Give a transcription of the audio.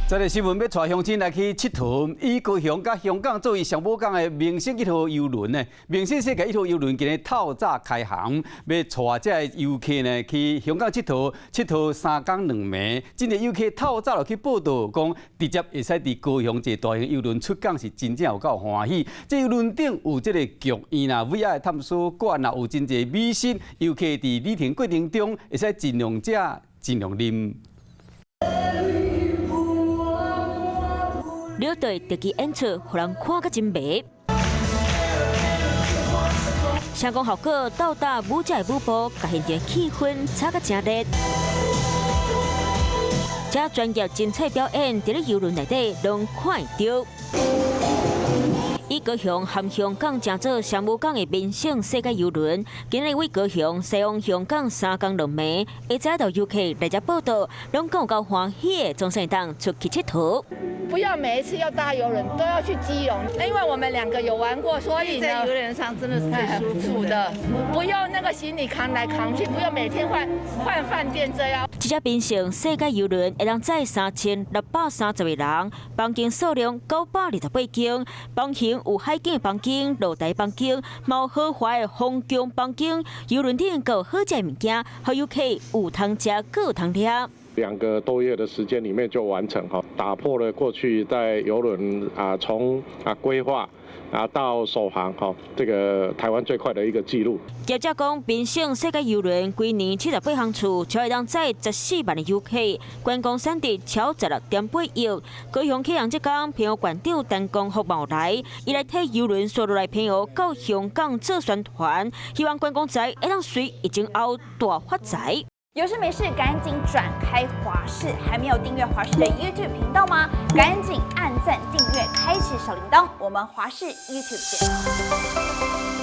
這个新聞欲帶鄉親來去𨑨迌，以高雄佮香港作為上母港的名勝一號郵輪呢，名勝世界一號郵輪今日透早開航，欲帶這个遊客呢去香港𨑨迌，𨑨迌3工2暝。真濟遊客透早就去報到，講直接會使佇高雄坐大型郵輪出港是真正有夠歡喜。這郵輪頂有這个劇院啦、VR 探索館啦，有真濟美食，遊客佇旅程過程中會使盡量食、盡量啉。領隊特技演出，予人看甲真迷。聲光效果到達舞者的舞步，共現場氣氛炒甲誠熱。這專業精彩表演，佇咧郵輪內底攏看會著。以高雄含香港成做雙母港的名勝世界郵輪，今日為高雄駛往香港3工2暝，下早就遊客來遮報到，攏講有夠歡喜的，總算會當出去𨑨迌。不要每一次要搭郵輪都要去基隆，因為我們兩個有玩過，所以呢，在郵輪上真的是最舒服的，不用那個行李扛來扛去，不用每天換換飯店這樣。這隻名勝世界郵輪會當載3630個人，房間數量928間，房型有海景房間、露台房間，嘛有豪華的皇宮房間。郵輪頂閣有好食的物件，予遊客有通食，閣有通掠。 2個多月的時間裡面就完成哈，打破了過去在郵輪啊從啊規劃啊到首航哈，這個台灣最快的一個紀錄。業者講，名勝世界郵輪規年78航次，超會當載14萬的遊客，觀光產值超16.8億。高雄啟航這工，澎湖縣長陳光福嘛有來，伊來替郵輪紲落來澎湖到香港做宣傳，希望觀光財會當隨疫情後大發財。有事沒事趕緊轉開華視，還沒有訂閱華視的 YouTube 頻道嗎？趕緊按讚、訂閱、開啟小鈴鐺，我們華視 YouTube 見。